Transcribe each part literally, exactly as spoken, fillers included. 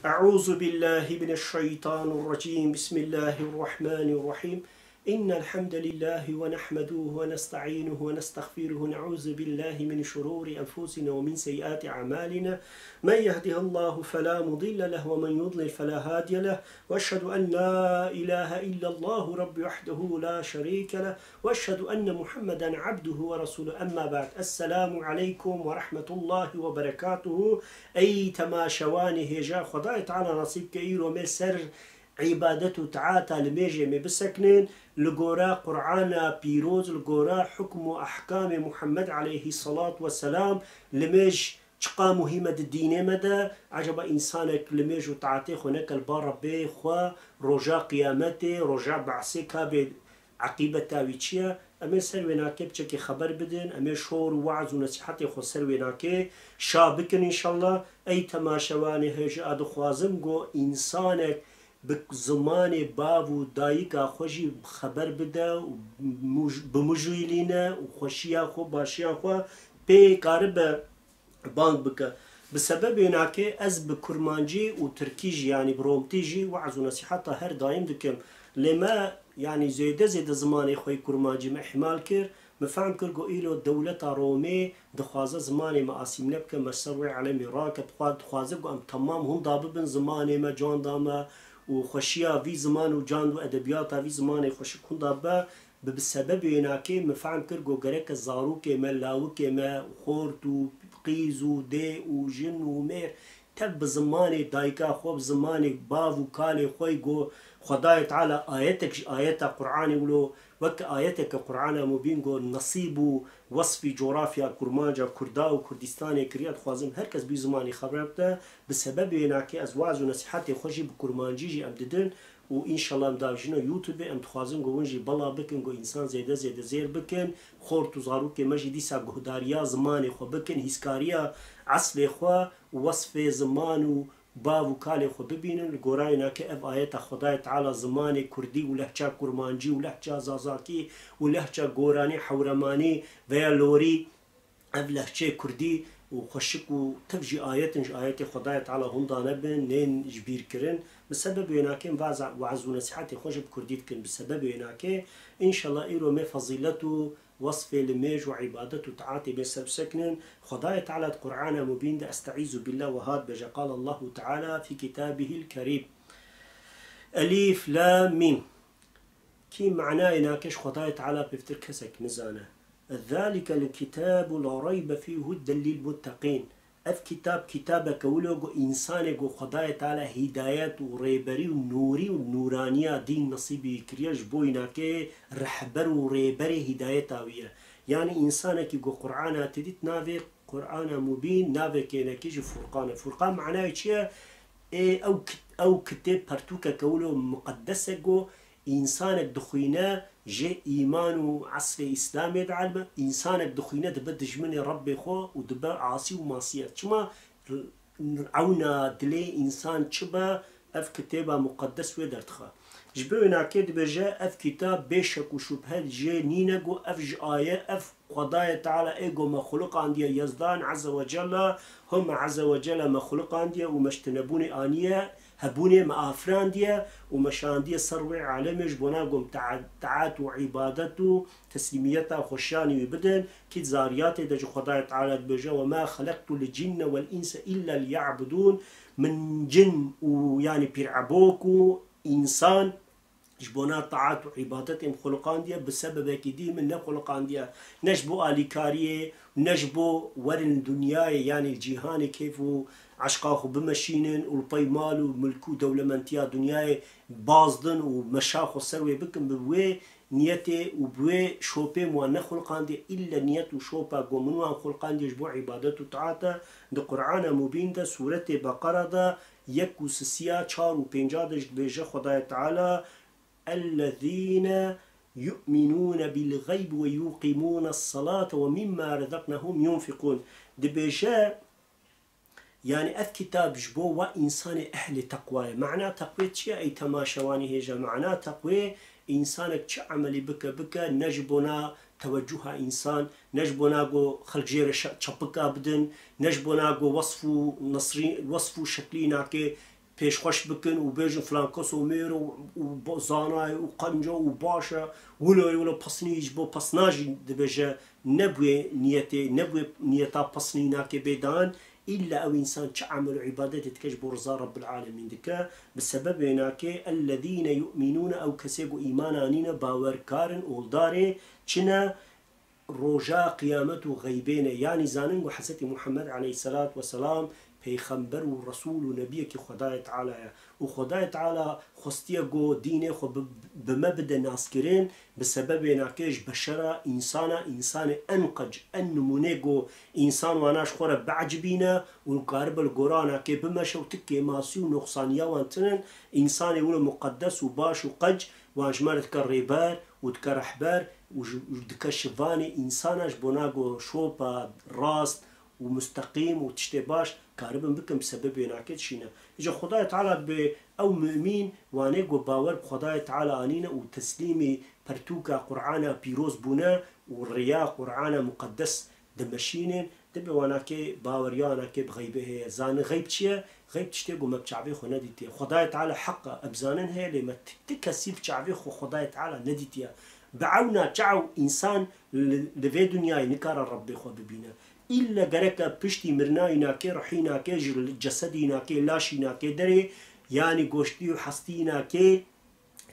أعوذ بالله من الشيطان الرجيم. بسم الله الرحمن الرحيم. إن الحمد لله ونحمده ونستعينه ونستغفره ونعوذ بالله من شرور أنفسنا ومن سيئات أعمالنا. من يهده الله فلا مضل له ومن يضلل فلا هادي له. وأشهد أن لا إله إلا الله ربي وحده لا شريك له. وأشهد أن محمدا عبده ورسوله. أما بعد. السلام عليكم ورحمة الله وبركاته. Ey temaşevanê hêja, Xwedayê Teala nasîb ke îro me ser îbadet û taata limêjê me biseknin, li gora Qur'ana pîroz, li gora hukm û ehkamê Muhammed aleyhissalatu vesselam, limêj çiqa muhîm e di dînê me de. Ecaba însanek limêj û taatê xwe neke li ba Rebbê xwe, roja qiyametê, roja behsê ka bê eqîbeta wî çi ye? Em ê ser wê nakê piçekê xeber bidin, em ê şor û weaz û nesîhetê xwe ser wê nakê şa bikin înşallah. Ey temaşevanê hêja, dixwazim ku însanek bi zimanê bav û dayika xwe jî xeber bide û muj-, bimijûlîne û xweşiya xwe, başiya xwe pê karibe bang bike. Bi sebebê nakê ez bi kurmancî û tirkî jî, yanî bi romtî jî weaz û nesîheta her daîm dikim. Lê me, yanî zêde zêde zimanê xwe yê kurmancî me îhmal kir. Min fehm kir ku îro dewleta Romê dixwaze zimanê me asîmle bike, me ser wê elemê rake, dixwa-, dixwaze ku em temam hunda bibin zimanê me, canda me û xweşiya vî ziman û cand û edebiyata vî zimanê xweşik hunda bibe. Bi, bi sebebê wênakê min fehm kir ku gereke zarokê me, lawikê me, xort û qîz û dê û jin û mêr tev bi zimanê dayika xwe, bi zimanê bav û kalê xwe ku Xwedayê Teala ayetek ji ayeta Qur'anê wilo weke ayeteke Qur'ana Mubîn ku nesîb û wesfî coğrafya Kurmanca, Kurda û Kurdistanê kiriye, dixwazim her kes bî zimanî xebre bide. Bi sebebê wênakê ez waz û nesîhetê xwe jî bi kurmancî jî em didin. Û înşallah em davjîne YouTube, em dixwazin ku hûn jî bela bikin, ku însan zêde zêde zêr bikin. Xort û zarokê me jî dîsa guhdariya zimanê xwe bikin, hîskariya eslê xwe û wesfê ziman û bav û kalê xwe bibînin. Li gorayê nake ev ayeta Xwedayê Teala zimanê kurdî û lehça kurmancî û lehça zazakî û lehça goranî, hewremanî veya lorî, ev lehçeyê kurdî û xweşik û tev jî ayet in, ji ayetê Xwedayê Teala hunda nebin, nên ji bîr kirin. Bi sebebê wênakê em vaza, weaz û nesîhetê xwe jî bi kurdî dikin. Bi sebebê wênakê, înşallah îro me fezîlet û wesfê limêj û îbadet û taatê me ser bisekinin. Xwedayê Teala di Qur'ana Mubîn de, Estaizu billah, wiha dibêje, Qal Allahu Teala fî kitabihil kerîm. Elîf, Lam, Mîm. Kî manayê nake ji Xwedayê Teala pêvtir kesek nizane. Zalikel kitabu la reybe fî huden lil mutteqîn. Ev kitab, kitabeke wilo ku însanê ku Xwedayê Teala hîdayet û rêberî û nûrî û nûraniya dîn nesîbî kiriye, ji bo wî nake rehber û rêberê hîdayeta wî ye. Yanî însanekî ku Qur'ana te dît navê Qur'ana Mubîn, navê kênekî jî Furqan e. Furqan manayê çi ye? Ê, ew kit-, ew kitêb pertûkeke wilo muqeddes e ku însanek dixwîne ji îman û eslê Îslamê dielime, însanek dixwîne dibe dijminê Rebbê xwe û dibe asî û masiyet. Çima? Ewna dilê însan çi be, ev kitêba muqeddes wê derdixe. Ji bo wê nakê dibêje, ev kitab bê şek û şubhe jê nîne ku ev ji aye, ev Xwedayê Teala ê ku me xuliqandiye, Yezdan Azze ve Celle, Home Azze ve Celle me xuliqandiye û me ji tinebûnê aniye, hebûnê me afirandiye û me şandiye ser wê alemê ji bona ku em tea-, taat û îbadet û teslîmiyeta xwe şanî wî bidin. Kî di Zariyatê de jî Xwedayê Teala dibêje, "Ve ma xeleqtul cinne vel inse illa liya'budûn." Min cin û, yanî pîrebok û însan ji bona taat û îbadetê min xuliqandiye, bi sebebekî dî min nexuliqandiye. Ne ji bo alîkariyê, ne ji bo werin li dinyayê, yanî li cîhanê kêf û eşqa xwe bimeşînin û li pey mal û milk û dewlementiya dinyayê bazdin û meşa xwe ser wê bikin, bi wê niyetê û bi wê şopê min wan nexuliqandiye. Îlle niyet û şopa ku min wan xuliqandiye ji bo îbadet û taat e. Di Qur'ana Mubîn de, Sûretê Beqera de, yek û sisiya çar û pênca de jî dibêje Xwedayê Teala, "Ellezîne yu'minûne bil xeyb ve yuqîmûne selate ve mimma rezeknahum yunfikûn." Dibêje, yanî ev kitab ji bo wa însanê ehlê teqwa ye. Mana teqwê çi ye ey temaşevanî hêja? Mana teqwê însanek çi emelî bike bike, ne ji bona tewecuha însan, ne ji bona ku xelk jê re şe-, çepika bidin, ne ji bona ku wesf û nesrî-, wesf û şeklî nake pêşxweş bikin û bêjin filan kes û mêr û, û bo-, zana ye û qenc e û baş e, wilo ye, wilo pesnî ji bo pesna jî dibêje, nebûye niyetê, nebûye niyeta pesnî nakê bê dan, îlla ew însan çi emel û îbadetê dike ji bo riza Rabbil Alemîn dike, bi sebebê nakê, ellezîne yu'minûne, ew kesê ku îman anîne, bawerkar in, oldar ê çi ne, roja qiyamet û xeybê ne. Yanî zanin ku Hezretî Muhammed aleyhisselat vesselam peyxember û resûl û nebiyekî Xwedayê Teala ye. Û Xwedayê Teala xwestiye ku dînê xwe bi, bi me bide naskirin, bi sebebê nakê ji beşera însana, însanê en qec, en nimûnê ku însan wana ji xwe re biecibîne û karibe li gora nakê bimeşe û ti kêmasî û noqsaniya wan tinin, însanê wilo muqeddes û baş û qec wan ji me re dike rêber û dike rehber û ji, û dike şivanê însana ji bona ku şopa rast û musteqîm û tiştê baş karibin bikin, bi sebebê nakê dişîne. Îca Xwedayê Teala dibê ew mumîn, wanê ku bawer bi Xwedayê Teala anîne û teslîmî pertûka Qur'ana pîroz bûne û riya Qur'ana muqeddes dimeşînin, dibê wanakê baweriya wanakê bi xeybê heye. Zanin xeyb çi ye? Xeyb tiştê ku me bi çavê xwe nedîtiye. Xwedayê Teala heq e, em zanin heye, lê me ti, ti kesî bi çavê xwe Xwedayê Teala nedîtiye. Bi ewna çaw însan li, li vê dinyayê nikare Rebbê xwe bibîne. Îlle gereke piştî mirina înakê, rihî nakê, ji cesedî nakê, laşî nakê derê, yanî goştî û hestî nakê,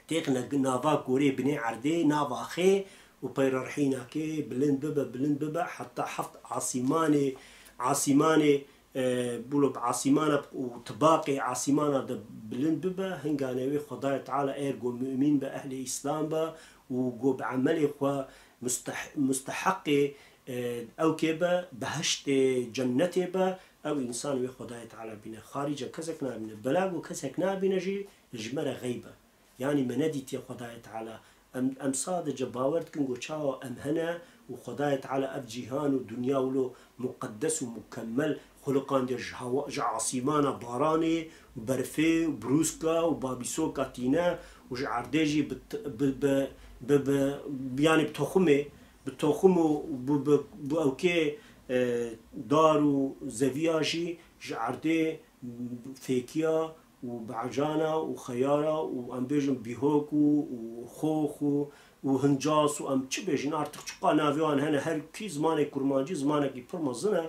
têxine nava gorê binê erdê, nava xê û peyre rihî nakê, bilind bibe, bilind bibe, heta heft asîmanê, asîmanê, e, bûlo bi asîmana û tibaqê asîmana de bilind bibe, hingane wê Xwedayê Teala, er go mumîn be, ehlê Îslam be û go bi emelê xwe musteh-, musteheqê, e, ew kê be, behiştê, cennetê be, ew însan wê Xwedayê Teala bîne. Xarîce kesek nabîne. Bela go kesek nabîne jî ji me re xeyb e. Yanî me nedîtiye Xwedayê Teala. Em, em sadece bawer dikin ku çawa em hene û Xwedayê Teala ev cîhan û dinya wilo muqeddes û mukemmel xuliqandiye, ji hewa, ji asîmana baranê û berfê û brûska û babîsoka tîne û ji erdê jî bi t-, bi, bi, bi, bi, yanî bi toxumê, bi toxum û bi, bi, bi ewkê, e, dar û zeviya jî ji erdê fêkiya û becana û xeyara û, em bêjin, bîhok û, û xox û, û hincas û em çi bêjin, artık çiqa navê wan hene, her kî zimanê kurmancî zimanekî pir mezin e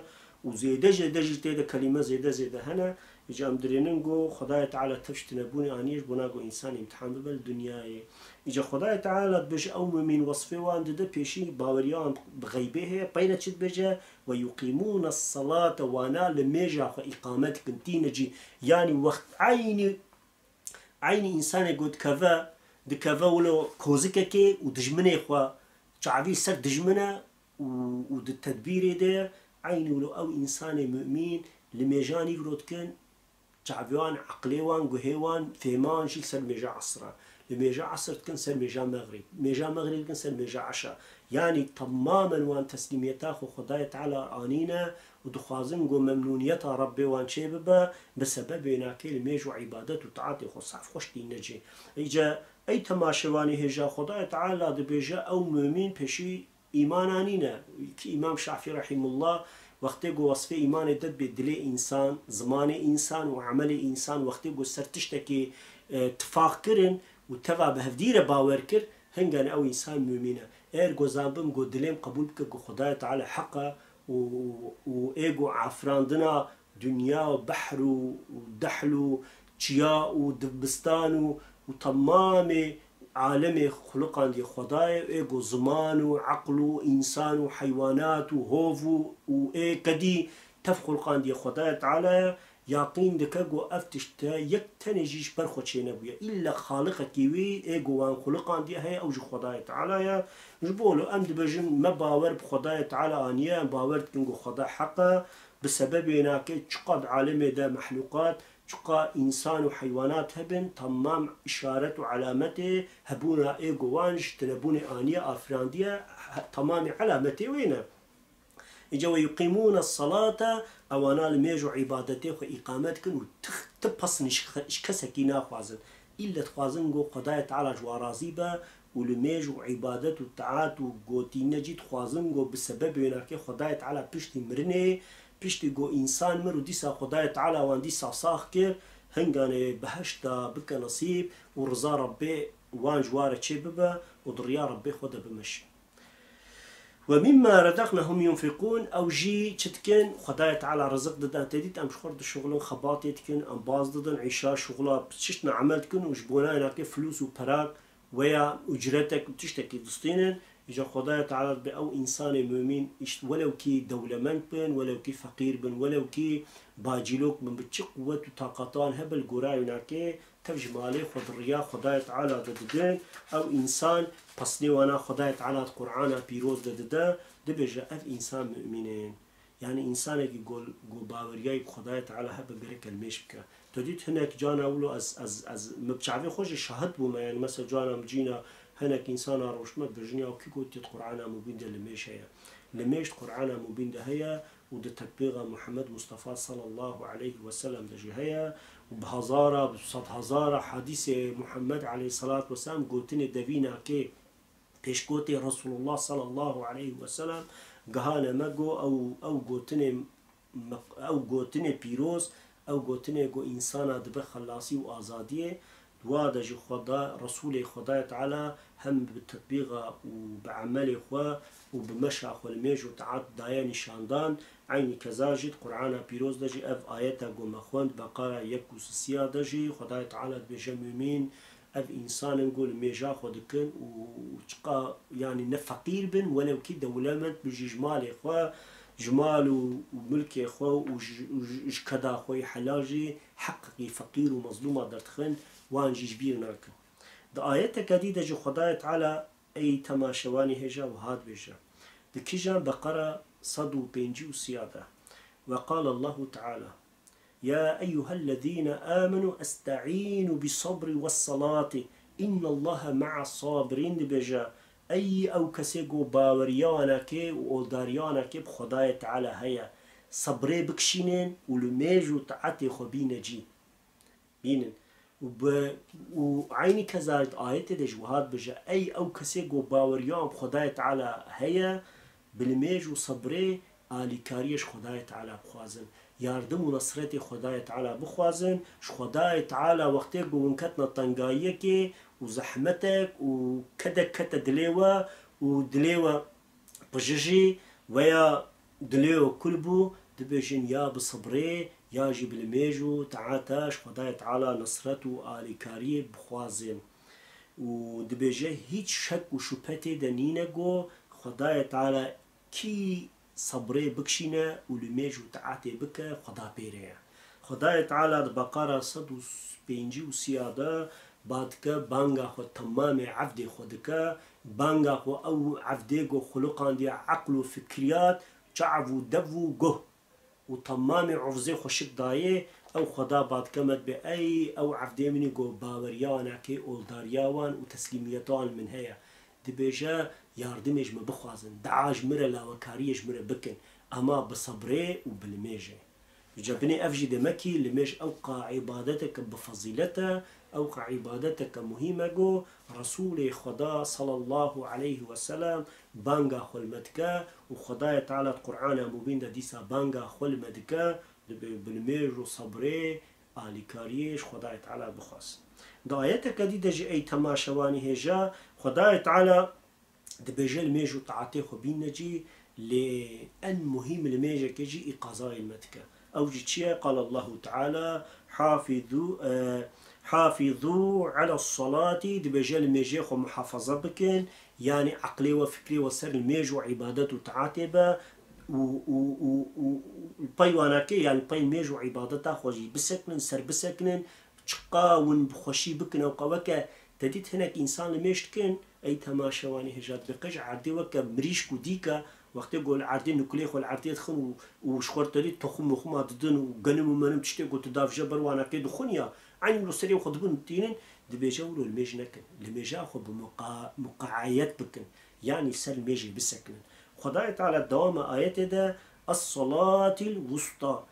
û zêde zêde jî tê de kelîme zêde zêde hene. Îca em dirênin ku Xwedayê Teala tev ji tinebûnê aniye ji bona ku însan îmtihan bibe li dinyayê. Îca Xwedayê Teala dibêje ew mumîn wesfê wan dide, pêşî baweriya wan bi xeybê heye, peyne çi dibêje? Ve yuqîmûne selate, wana li mêja xwe îqame dikin, tîne cî. Yanî wext eynî, eynî însanê ku dikeve, dikeve wilo kozikekê û dijminê xwe çavî ser dijmin e û, û di tedbîrê de ye, eynî wilo ew însanê mumîn li mêja nîvro dikin, çavê wan, eqlê wan, guhê wan, fêma wan jî li ser mêja esr e. Li mêja esr dikin ser mêja mexrîb. Mêja mexrîb dikin ser mêja eşa. Yanî temamen wan teslîmiyeta xwe Xwedayê Teala anîne û dixwazin ku memnûniyeta Rebbê wan çêbibe, bi sebebê nakê li mêj û îbadet û taetê xwe saf xweş tîne cî. Îca ey temaşevanê hêja Xwedayê Teala dibêje ew mumîn pêşî îmana nîne. Ki Îmam Şafî rahîmullah wextê ku wesfê îmanê de dibê dilê însan, zimanê însan û emelê însan wextê ku ser tiştekê, e, tifaq kirin û teva bi hevdî re bawer kir, hingane ew însan mumîn e. Eger ku zanbim ku dilê min qebûl bike ku Xwedayê Teala heq e û, û, û ê ku afirandina dinya û behr û, û dehl û çiya û dibistan û, û temamê alemê xuliqandiye Xwedayê, ê ku ziman û eql û însan û heywanat û hov û, û ê kedî tev xuliqandiye Xwedayê Teala ye, yaqîn dike ku ev tişt te yek tenê jî ji ber xwe çênebûye. Îlle Xaliqekî wî ê ku wan xuliqandiye heye, ew jî Xwedayê Teala ye. Ji bo wilo em dibêjin, me bawer bi Xwedayê Teala aniye, em bawer dikin ku Xweda heq e, bi sebebê nakê çiqa di alemê de mehlûqat, çiqa însan û heywanat hebin, temam îşaret û elametê hebûna ê ku wan ji tinebûnê aniye, afirandiye, he-, temamê elametê wê ne. Îca ve yuqîmûne selate, ewana li mêj û îbadetê xwe îqame dikin û ti, ti pesnî ji xe-, ji kesekî naxwazin. Îlle dixwazin ku Xwedayê Teala ji wan razî be û li mêj û îbadet û taat û gotîne cî dixwazin ku bi sebebê wênakê Xwedayê Teala piştî mirinê, piştî ku însan mir û dîsa Xwedayê Teala wan dîsa sax kir, pinganê behişta bike nesîb û riza Rebbê wan ji wa re çê bibe û di riya Rebbê xwe de bimeşin. Ve mimma rezaknahum yunfikun, ew jî çi dikin? Xwedayê Teala rizik didin. Te dît em ji xwe re dişuxulin, xebatê dikin, embaz didin, îşa, şuxula, çiştine emel dikin û ji bona wê nakê filûs û perak weya ucretek û tiştekî distînin. Îca Xwedayê Teala dibe ew însanê mumîn, îşt-, welew kî dewlemend bin, welew kî feqîr bin, welew kî bacîlok bin, bi çi quwet û taqatan hebe li gora wê nakê, tev ji malê xwe di riya Xwedayê Teala de didin, ew însan pesnê wana Xwedayê Teala di Qur'ana pîroz de dide, dibêje ev însan mumîn in. Yani însanekî ku, ku baweriyayî bi Xwedayê Teala hebe gereke li mêj bike. Tu dît hinek cana wilo ez, ez, ez, min bi çavê xwe jî şahid bûme, yani mesela cana min cîna hinek însana roştme, dibêjin ya kî gotiye di Qur'ana Mubîn de li mêj heye. Li mêj di Qur'ana Mubîn de heye û di tetbîqa Muhammed Mustafa sallallahu aleyhi ve sellem de jî heye û bi hezara, bi sedhezara hadîsê Muhammed aleyhissalatu vesselam gotinê devîna kê pêşgotê Resulullah sallallahu aleyhi ve sellem gihane me go ew, ew gotinê me-, ew gotinê pîroz, ew gotinê go însana dibe xelasî û azadiyê, di wa de jî Xweda, Resulê Xwedayê Teala hem bi tetbîqa û bi emelê xwe û bi meşa xwe li mêj û taat daye nîşandan, eynî keza jî di Qur'ana pîroz de jî ev ayeta go me xwend, Beqara yek û sisiya de jî Xwedayê Teala dibêje mumîn, ev însan in ku li mêja xwe dikin û çiqa, yanî ne feqîr bin, welew kî dewlemend bin jî ji malê xwe, ji mal û, û milkê xwe û ji, û ji, ji keda xwe yê helal jî heqî feqîr û mezlûma derdixin, wan jî ji bîr nakin. Di ayeteke dî de jî Xwedayê Teala ey temaşevanê hêja wiha dibêje. Di kîjan Beqera sed û pêncî û sê de. Ve qale Allahu Teala, يا أيها الذين آمنوا استعينوا بالصبر والصلاة إن الله مع الصابرين dibêje, ey ew kesê ku baweriya wan nake û oldariya wan nake bi Xwedayê Teala heye, sebrê bikişînin û li mêj û taetê xwe bîne cî. Bînin. Û bi, û eynî keza di ayetê de jî wiha dibêje, ey ew kesê ku baweriya wan bi Xwedayê Teala heye, bi limêj û sebrê alîkariyê ji Xwedayê Teala bixwazin. Yardim û nesretê Xwedayê Teala bixwazin. Ji Xwedayê Teala wextê ku hûn ketine tengayiyekê û zehmetek û kedek kete dilê we û dilê we pijijî veya dilê we kul bû, dibêjin ya bi sebrê ya jî bi limêj û taata ji Xwedayê Teala nesret û alîkariyê bixwazin. Û dibêje hîç şek û şubhe tê de nîne ku Xwedayê Teala kî sebrê bikişîne û limêj û taetê bike, Xweda pê re ye. Xwedayê Teala di Beqara sed û pêncî û sê de ba dike, banga xwe temamê evdê xwe dike, banga xwe ew evdê ku xuluqandiye eql û fikriyat, çav û dev û guh û temamê uvzê xweşik dayê, ew Xweda ba dike me dibê, ey ew evdê min î ku baweriya wan nake, oldariya wan û teslîmiyeta wan li min heye. Dibêje, yardimê ji min bixwazin, dua ji min re, lawekariyê ji min re bikin, ema bi sebrê û bi limêjê. Ji binê ev jî demekî limêj ewqa îbadeteke bi fezîlet e, ewqa îbadeteke muhîm e ku Resûlê Xweda sallallahu aleyhi ve sellem banga xwe li me dike û Xwedayê Teala di Qur'ana Mubîn de dîsa banga xwe li me dike, dibê bi limêj û sebrê alîkariyê ji Xwedayê Teala bixwaz. Di ayeteke dî de jî ey temaşevanî hêja, Xwedayê Teala dibêje limêj û taetê xwe bîne cî, lê en muhîm limêjeke jî îqazayê li me dike. Ew jî çi ye? Qal Allahu Teala, hafîzû, e, hafîzû ala salati, dibêje limêjê xwe muhafaza bikin, yanî eqlê we, fikrê we ser limêj û îbadet û taetê be û, û, û, û, û pey wanakê, yanî pey limêj û îbadeta xwe jî bisekinin, ser bisekinin, çiqa win bi xweşî bikin ew qe weke te dît hinek însan li mêj dikin, ey temaşevanî hêja dibe qe ji erdê weke mirîşk û dîke, wextê ku li erdê nukulê xwe li erdê dixin û, û ji xwe re te dît toxum moxuma didin û genim û menim tiştê ku tu davije ber wanakê dixwin ya, eynî wilo serê xwe dibin û tînin, dibêje wilo li mêj nekin. Li mêja xwe bi muqa-, muqaeyet bikin. Yanî ser mêjê bisekinin. Xwedayê Teala dewama ayetê de, "Es-salatil wusta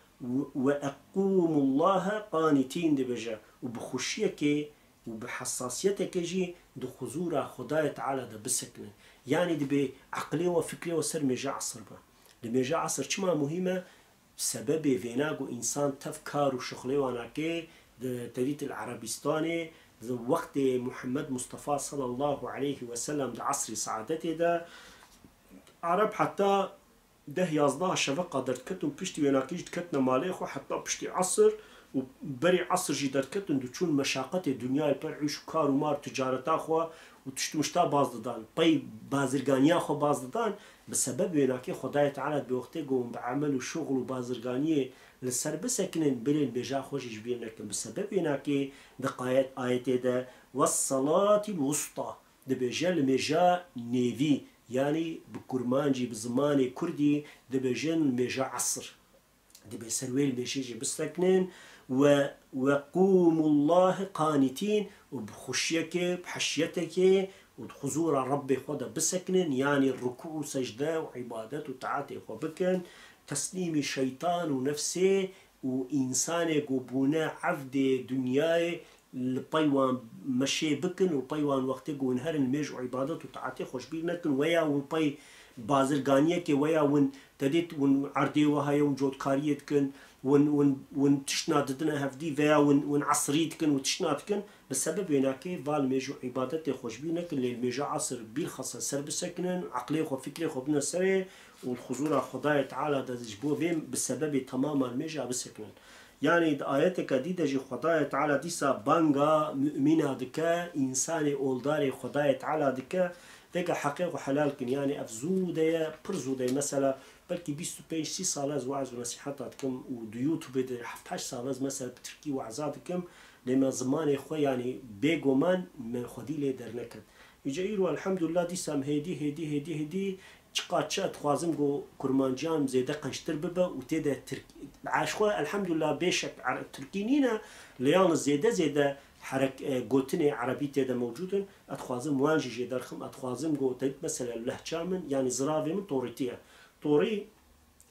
ve equmu Allahe qanitîn" dibêje û bi xweşiyekê û bi hesasiyeteke jî di huzûra Xwedayê Teala de bisekinin. Yanî dibê eqlê we, fikrê we ser mêja esir be. Li mêja esir çima muhîm e? Sebebê vêna ku însan tev kar û şixulê wan nake, Di te dît li Erebistanê, di wextê Muhammed Mustafa sallallahu aleyhi ve sellem di esrî saadetê de, Ereb heta deh yazdeha şeveqa derdiketin, piştî wênakî jî diketine malê xwe heta piştî esr û berî esr jî derdiketin, diçûn meşaqetê dinyayê per îş û kar û mar, ticareta xwe û tişt û mişta baz didan. Pey bazirganiya xwe baz didan. Bi sebeb wênakê Xwedayê Teala dibê wextê ku hûn bi emel û şuxul û bazirganiyê li ser bisekinin, bilên bêja xwe jî ji bîr nekin. Bi sebeb wênakê di qayet ayetê de, "Wes-salatil wusta", dibêje li mêja nêvî, yanî bi kurmancî, bi zimanê kurdî dibêjin mêja esr. Dibê ser wê li mêjê jî bisekinin we, "Ve qûmullahi qanitîn", û bi xweşiyekê, bi heşiyetekê û di huzûra Rebbê xwe de bisekinin, yanî rukû û secde û îbadet û taetê xwe bikin, teslîmî şeytan û nefsê û însanê ku bûne evdê dinyayê li pey wan meşê bikin û pey wan wextê ku hûn herin mêj û îbadet û taetê xwe ji bîr nekin, weya hûn pey bazirganiyekê, weya hûn te dît hûn erdê we heye, hûn cotkariyê dikin, hûn, hûn, hûn tiştna didine hevdî, veya hûn, hûn esrî dikin û tiştna dikin, bi sebeb wênakê va li mêj û îbadetê xwe ji bîr nekin, lê li mêja esr bîlxasa ser bisekinin, eqlê xwe, fikrê xwe bidine serê û li huzûra Xwedayê Teala de ji bo vê bi sebebê temaman mêja bisekinin. Yanî di ayeteke dî de jî Xwedayê Teala dîsa banga mumîna dike, însanê oldarê Xwedayê Teala dike, veke heqê xwe helal kin. Yanî ev zû de ye, pir zû de ye. Mesela belkî bîst û pênc sî sal ez weaz û nesîheta dikim û di YouTubeê de heft heşt sal ez mesela bi tirkî weaza dikim, lê me zimanê xwe, yanî bêguman me xwedî lê derneket. Îca îro elhamdulillah dîsa em hêdî, hêdî, hêdî, hêdî çiqa çi, ez dixwazim ku kurmanciyan zêde qençtir bibe û tê de tirk-, ji xwe elhamdulillah bêşek ere-, tirkî nîne, lê yalnız zêde zêde herek-, e, gotinê erebî tê de mewcûd in. Ez dixwazim wan jî jê derxim, ez dixwazim ku te dît mesela lehça min, yanî ziravê min torîtî ye. Torî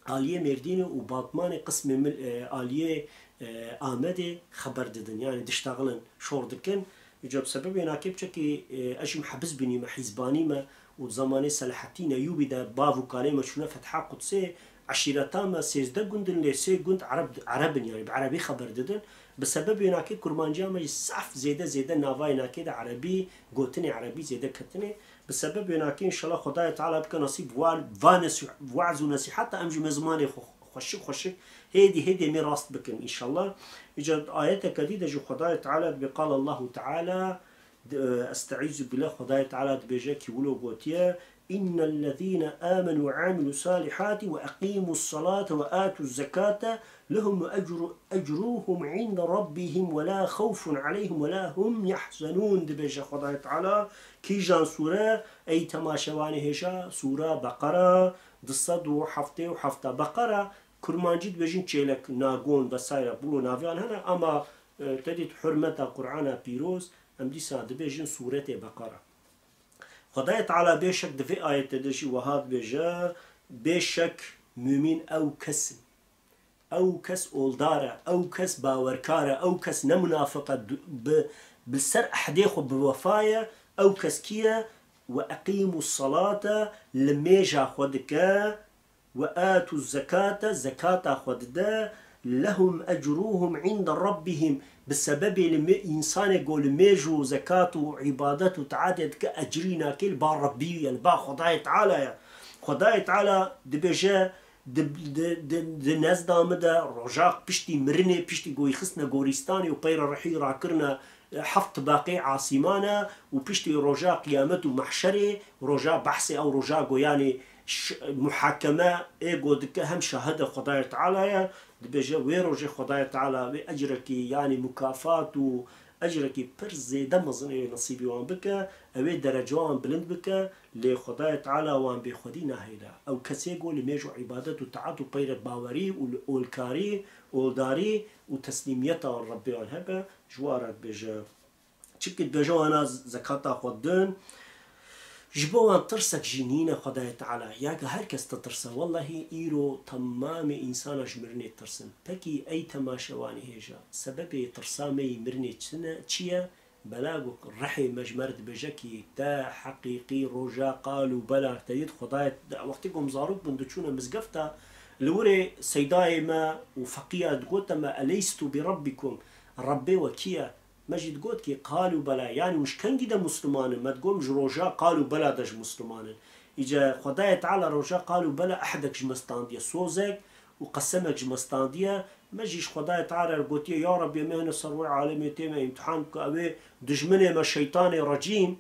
aliyê Mêrdînê û Batmanê qismê min, e, aliyê, e, Amedê xeber didin. Yanî diştexilin, şor dikin. Îca bi sebebê wênakê piçekî, e, ez jî mihebis bûnî me, hîzbanî me û di zemanê Selahettîn Eyûbî de bav û kalê me çûne fetha Qudsê, eşîreta me sêzdeh gund in, lê sê gund Ereb, Ereb in, yanî bi Erebî xeber didin. Bi sebebê wênakê kurmanciya me jî saf zêde zêde nava wênakê de Erebî, gotinê Erebî zêde ketine. Bi sebeb wênakê, înşallah, Xwedayê Teala bike nesîb wa, va nesî-, weaz û nesîheta em jî me zimanê xwe xweşik xweşik hêdî hêdî em ê rast bikin, înşallah. Îca ayeteke dî de jî Xwedayê Teala dibê, qal Allahu Teala, di-, Estaizu billah, Xwedayê Teala dibêje kî wilo gotiye, "Innellezîne âmenû ve amilus salihati ve eqîmus salate ve atuz zekate lehum ecru-, ecruhum inde rabbihim ve la xewfun aleyhim ve la hum yahzenûn", dibêje Xwedayê Teala. Kîjan sûre? Ey temaşevanê hêja, sûra Beqera, du sed û heftê û heft. Beqera, kurmancî dibêjin çêlek, nagon vesaire, bilo naviyan hene, ama, e, te dît hurmeta Qur'ana pîroz, em dîsa dibêjin sûretê Beqera. Xwedayê Teala bêşek di vê ayetê de jî wiha dibêje, bêşek mumîn ew kes in. Ew kes oldar e, ew kes bawerkar e, ew kes ne munafiq e, du-, bi, bi ser ehdê xwe bi wefa ye, ew kes kî ye? "Ve eqîmus salate", li mêja xwe dike, "ve atuz zekate", zekata xwe dide, "lehum ecruhum inde rabbihim", bi sebebê li mê-, însanê ku li mêj û zekat û îbadet û taatê dike, ecrî nake, li ba Rebbî ye, li ba Xwedayê Teala ye. Xwedayê Teala dibêje, di, di, di, di nezda min de rojak piştî mirinê, piştî ku yî xistine gorîstanê û peyre rihî rakirine, e, heft tibaqê asîmane û piştî roja qiyamet û mehşerê, roja behsê ew roja ku yanî ş-, muhakeme ê ku dike hem şahide Xwedayê Teala ye, dibêje wê rojê Xwedayê Teala wê ecrekî, yanî mukafat û ecrekî pir zêde mezin ê nesîbî wan bike, ew ê derece wan bilind bike, lê Xwedayê Teala wan bêxwedî nahêle. Ew kesê ku li mêj û îbadet û taat û peyre bawerî û li olkarî, oldarî û teslîmiyeta Rebbê wan hebe, ji wan re dibêje. Çimkî dibêje wana zekata xwe didin, ji bo wan tirsek jî nîne Xwedayê Teala. Ya ku her kes ditirse, wellahî îro temamê însana ji mirinê ditirsin. Pekî ey temaşevanê hêja, sebebê tirsa me yî mirinê çi ne, çi ye? Bela ku rihê me ji me re dibêje kî te heqîqî roja qal û bela te dît Xwedayê, wextê ku em zarok bûn diçûne mizgefta, li wirê seydayê me û feqîya digote me, "Eleystu bi Rabbikum?" Rebbê we kî ye? Me jî digot kî, qalû bela, yanî hûn ji kengî de Musliman in? Me digot, ji roja qalû bela de ji Musliman in. Îca Xwedayê Teala roja qalû bela ehdek ji me standiye, sozek û qesemek ji me standiye. Me jî ji Xwedayê Teala re gotiye, ya Rebbê, me hene ser wê alemê tê me îmtihan bike, ew ê dijminê me şeytanê recîm,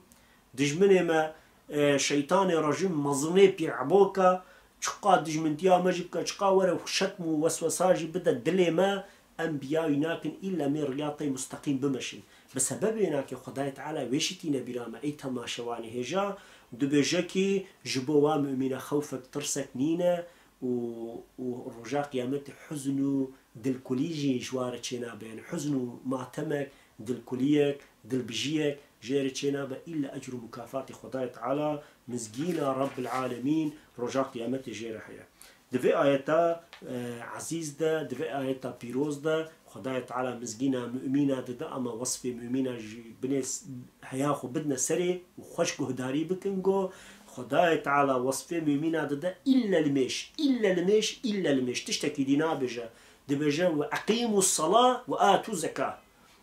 dijminê me, e, şeytanê rejîm mezinê pî ebo ke, çiqa dijmintiya me jî bike, çiqa were şetm û weswesa jî bide dilê me, em biyawî nakin, îlle mê riya te yê musteqîm bimeşin. Bi sebebê nakê Xwedayê Teala wê jî tîne bîra me. Ey temaşevanê hêja, dibêje kî ji bo wa mumîna xewfek, tirsek nîne û, û roja qiyametê huzn û dilkulî jî ji wa re çênabe. Yanî huzn û matemek, dilkuliyek, dilbijiyek jê re çênabe, îlle ecr û mukafatê Xwedayê Teala, mizgîna Rebbil Alemîn, roja qiyametê jê re heye. Di vê ayeta, e, ezîz de, di vê ayeta pîroz de, Xwedayê Teala mizgîna mumîna dide, ama wesfê mumîna jî binê s-, heya xwe bidine serê û xweş guhdarî bikin, go Xwedayê Teala wesfê mumîna dide, îlle limêj, îlle limêj, îlle limêj. Tiştekî dî nabêje. Dibêje, "Ve eqîmû sela ve atû zeka."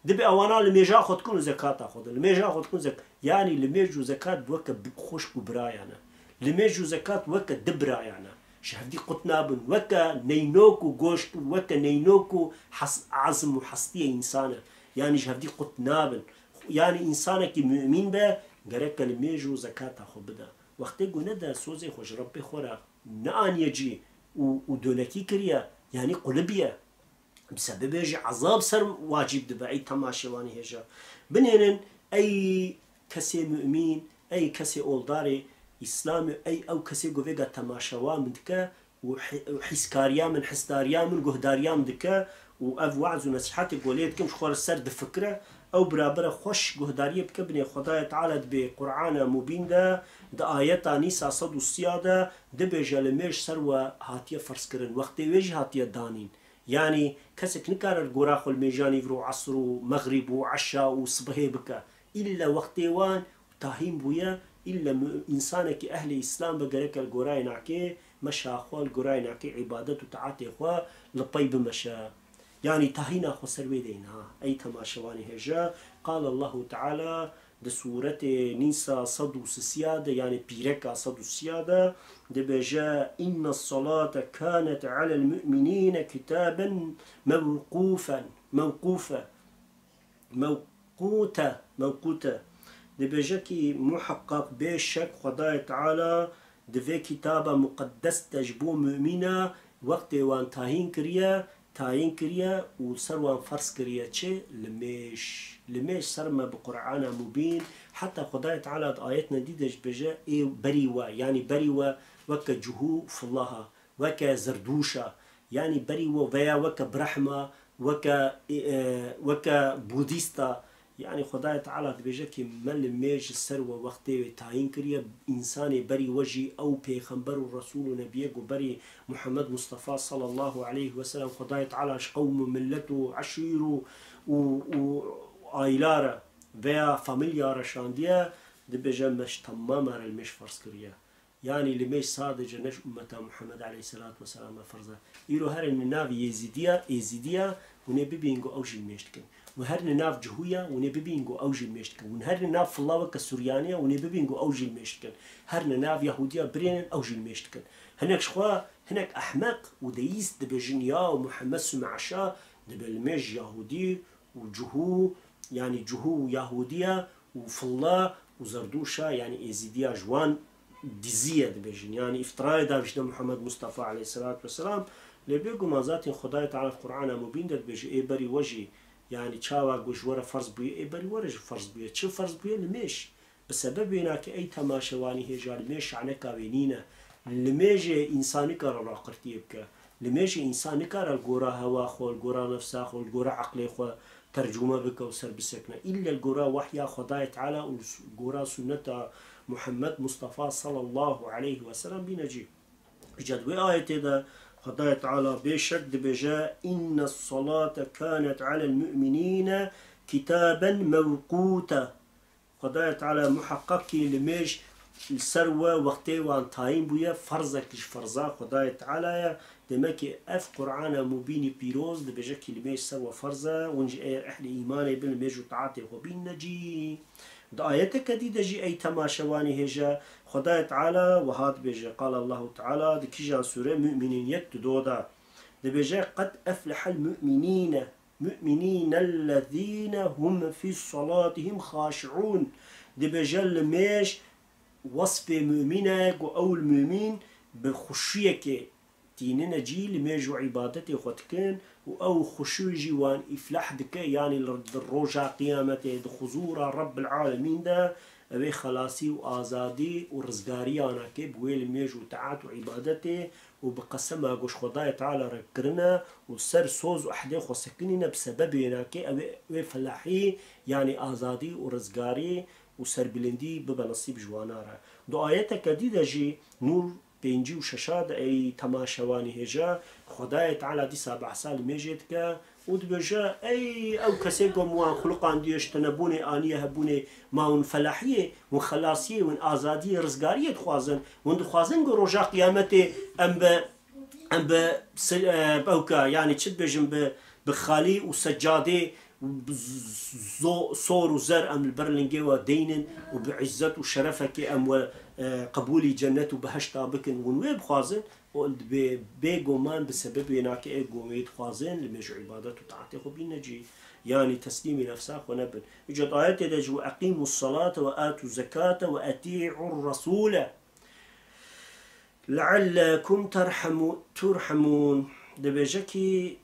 Dibê ewana limêja xwe dikin û zekata xwe din. Limêja xwe dikin zek-, yanî limêj û zekat weke bi-, xwişk û birayan e. Limêj û zekat weke di birayan e. Ji hevdî qut nabin. Weke neynok û goşt û weke neynok û hes-, ezm û hestiyê însan e. Yanî ji hevdî qut nabin. Yanî însanekî mumîn be, gereke limêj û zekata xwe bide. Wextê ku nede sozê xwe ji Rebbê xwe re neaniye cî û, û donekî kiriye, yanî qulibiye. Bi sebebê jî ezab ser wacîb dibe, ey temaşevanê hêja. Binêrin, ey kesê mumîn, ey kesê oldarê Îslamê, ey ew kesê ku vêga temaşewa min dike û hi-, û hîskariya min, hisdariya min, guhdariya min dike û ev we'z û nesîhetê ku lê dikim ji xwe re ser difikire, ew birabire xweş guhdariyê bike, binê Xwedayê Teala dibê Qur'ana Mubîn de, di ayeta Nîsa sed û sîya de dibêje, limêj ser we hatiye ferzkirin, wextê wê jî hatiye danîn. Yanî kesek nikare li gora xwe li mêjanî vir û esr û mexrîb û eşa û sibihê bike. Îlle wextê wan tahîn bûye, îlle mi-, însanekî ehlê Îslam be gereke li gorayê nakê meşa xwe, li gorayê nakê îbadet û taetê xwe li pey bimeşe. Yanî tahîna xwe ser wê deyne ha. Ey temaşevanê hêja, qal Allahu Teala, di sûretê Nîsa sed û sisiya de, yanî pîreka sed û sisiya de, dibêje, "Inne salate kanet alel mu'minîne kitaben mewqûfen." Mewqûfe. Mewqûte. Mewqûte. Dibêje kî muheqeq bê şek Xwedayê Teala di vê kitaba muqeddes de ji bo mumîna wextê wan tayîn kiriye, tayîn kiriye û ser wan ferz kiriye çi? Limêj. Limêj ser me bi Qur'ana Mubîn, heta Xwedayê Teala di ayetine dî de jî dibêje, ê berî we, yanî berî we weke cihû fillaha, weke zerdûşa, yanî berî we veya weke brehma, weke, e, weke budîsta, Yanî Xwedayê Teala dibêje kî me limêj ji ser we wextê wê tayîn kiriye, însanê berî we jî ew pêxember û resûl û nebiyê ku berî Muhammed Mustafa sallallahu aleyhi ve sellem Xwedayê Teala ji qewm û millet û eşîr û, û, û aîla re veya familya re şandiye, dibêje me ji temama re limêj ferz kiriye. Yanî limêj sadece ne ji ummeta Muhammed aleyhisselatu vesselam e ferz e. Îro herin li nav Yêzîdiya, Êzîdiya, hûn ê bibîn ku ew jî limêj dikin. Hûn herin li nav Cihûya, hûn ê bibîn ku ew jî limêj dikin. Hûn herin li nav filla weke Suryaniya, hûn ê bibîn ku ew jî limêj dikin. Herin li nav Yahûdiya birênin, ew jî limêj dikin. Hinek ji xwe, hinek ehmeq û deyîst dibêjin, ya Muhammed sume eşa, dibe limêj Yahûdî û Cihû, yanî Cihû û Yahûdiya û filla û zerdûşa, yanî Êzîdiya ji wan dizî ye dibêjin. Yanî îftirayê davêjine Muhammed Mustafa aleyhisselatu vesselam. Lê bêguman zaten Xwedayê Teala Qur'ana Mubîn de dibêje, ê berî we jî, yanî çawa ku ji we re ferz bûye, ê berî we re jî ferz bûye. Çi ferz bûye? Limêj. Bi sebebê nakê ey temaşevanî hêja limêj şaneka wê nîne. Limêjê însan nikare raqirtiyê bike. Limêjê însan nikare li gora hewa xwe, li gora nefsa xwe, li gora eqlê xwe tercûme bike û ser bisekine. Îlle li gora wehya Xwedayê Teala û li su-, gora sunneta Muhammed Mustafa sallallahu aleyhi ve sellem bîne cî. Îca di wê ayetê de Xwedayê Teala bêşek dibêje, "Inne salate kanet alel mu'minîne kitaben mewqûte." Xwedayê Teala muheqeqî limêj li ser we wextê wan tayîn bûye, ferzek ji ferza Xwedayê Teala ye. Demekî ev Qur'ana mubînî pîroz dibêje kîlimeyê ser we ferz e, hûn jî eger ehlî îmanê bin, li mêj û taetê xwe bînine cî. Di ayeteke dî de jî ey temaşevanî hêje, Xwedayê Teala wiha dibêje, Qala Allahu Teala, di kîjan sûre? Mu'minîn yek, di do de. Dibêje, Qed eflehel mu'minîne, mu'minînellezîne hum fî salatihim xaşi'ûn. Dibêje li mêj wesfê mumîn e, ku ew li mumîn bi xuşiyekê tînine cî, li mêj û îbadetê xwe dikin û ew xuşû jî wan îflah dike, yanî li, di roja qiyametê, di huzûra Rebbil Alemîn de, ew ê xelasî û azadî û rizgariya nake bi wê li mêj û taat û îbadetê û bi qesema ku ji Xwedayê Teala re kirine û ser soz û ehdê xwe sekinîne bi sebebê nake, ew ê, wê felahî, yanî azadî û rizgarî û serbilindî bibe nesîb ji wana re. Di ayeteke dî de jî, Nûr pêncî û şeş de ey temaşevanî hêje, Xwedayê Teala dîsa behsa li mêjê dike û dibêje, Ey ew kesê ku min wan xuliqandiye, ji tenebûnê aniye hebûnê, ma hûn felahiyê, hûn xelasiyê, hûn azadiyê, rizgariyê dixwazin, hûn dixwazin ku roja qiyametê em bi, em bi si-, e, bi ew ke, yanî çi dibêjin, bi, bi xalî û secadê û bi z-, zo-, sor û zer em li ber lingê we deynin û bi îzzet û şerefekê em we, e, qebûlî cennet û behişta bikin, hûn wê bixwazin, û dibê bêguman bi sebebê nake ê ku wê dixwazin, li mêj û îbadet û taetê xwe bîne cî, yanî teslîmî nefsa xwe nebin. Îca di ayetê de jî, "Ve eqîmus salate ve atuz zekate ve etî'ur resûle." "Leallekum terhemu-, turhemûn." Dibêje kî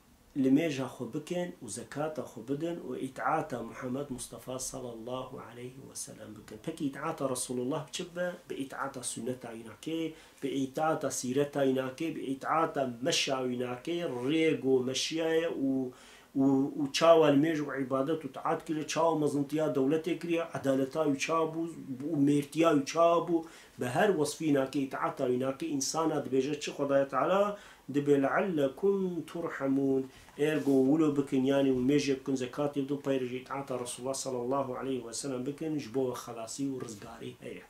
li mêja xwe bikin û zekata xwe bidin û îtaata Muhammed Mustafa sallallahu aleyhi ve sellem bikin. Pekî îtaata Resulullah bi çi bibe? Bi îtaata sunneta wî nake, bi îtaata sîreta wî nake, bi îtaata meşa wî nake, rêgo meşiyaye û û, û çawa li mêj û îbadet û taat kiriye, çawa mezintiya dewletê kiriye, edaleta wî çawa bû û mêrtiya wî çawa bû, bi her wesfî nake, îtaata wî nake, însana dibêje çi Xwedayê Teala, dibê leallekum turhemûn. Ergo wilo bikin, yanî û mêjê bikin, zekatê bidin, peyre jî îtaata Resulullah sallallahu aleyhi ve sellem bikin, ji bo we xelasî û rizgarî heye.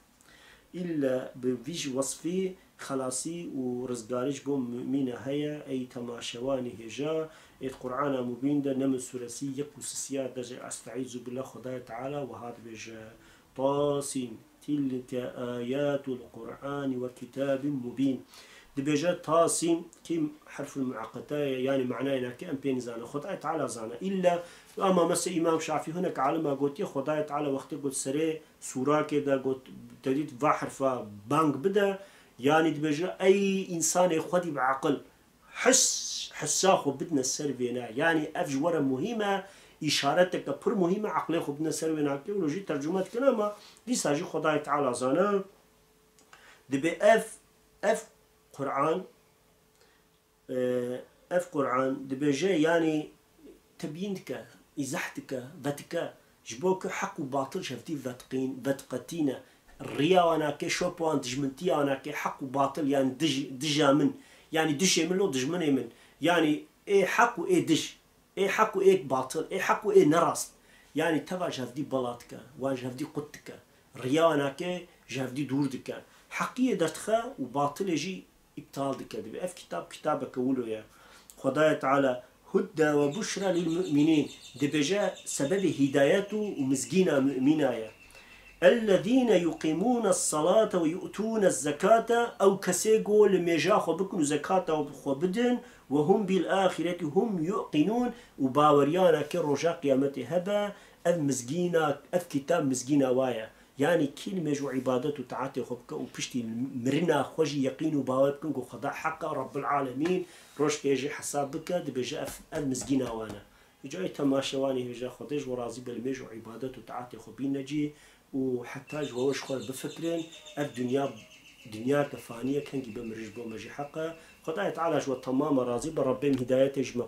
Îlle bi vî ji wesfî xelasî û rizgarî ji bo mumîne heye, ey temaşevanî hêja, ê di Qur'ana Mubîn de, Neml suresî yek û sisiya de jî, Estaizu billah, Xwedayê Teala wiha dibêje, Tasîm, tilke ayatul Qur'anî ve kitabin mubîn. Dibêje Tasîm, kî herful mueqeta ye, yanî manayê nake em pê nizanin. Xwedayê Teala zane. Îlle, ama mesela Îmam Şafî hinek alima gotiye, Xwedayê Teala wextê got serê Sûrakê de got, te dît va herfa bang bide, yanî dibêje, ey însanê xwedî bi eqil, his, hissa xwe bidine ser vêne. Yanî ev ji we re muhîm e, îşareteke pir muhîm e, eqlê xwe bidine ser vêne. Wilo jî tercume dikine, ama dîsa jî Xwedayê Teala zane. Dibê ev, ev Qur'an, Ev Qur'an dibêje, yanî tebyîn dike, îzah dike, vedike, ji bo ku heq û batil ji hevdî vediqîn-, vediqetîne. Riya wan nake, şop wan, dijmintiya wan nake, heq û batil, yanî dij-, dija min, yanî dijê min lo dijminê min, yanî ê heq û ê dij, ê heq û ê batil, ê heq û ê nerast, yanî teva ji hevdî bela dike, wan ji hevdî qut dike. Riya wan nake, ji hevdî dûr dike. Heqiyê derdixe û batilê jî îptal dike. Dibê ev kitab kitabeke wilo ye. Xwedayê Teala, hudde ve buşra lil mu'minîn, dibêje sebebê hîdayet û, û mizgîna mu'mîna ye. Ellezîne yuqîmûne salate ve yu'tûne zekate, ew kesê ku li mêja xwe bikin û zekata xwe bidin, ve hum bil axireti hum yuqînûn, û baweriya wan ke roja qiyametê hebe, ev mizgîna, ev kitab mizgîna wa ye. Yanî kî li mêj û îbadet û taetê xwe bike û piştî mirina xwe jî yeqîn û bawer bikin ku Xweda heq e, Rebbil Alemîn, roj tê jê hesab bike, dibêje ev, ev mizgîna wan e. Îca ey temaşevanî hêja, Xwedê ji we razî be, li mêj û îbadet û taetê xwe bîne cî û heta ji we ji xwe re bifikirin, ev dinya, dinyayeke fanî ye, kengî be mirî ji bo me jî heq e. Xwedayê Teala ji we temama razî be, Rebbê min hîdayetê ji me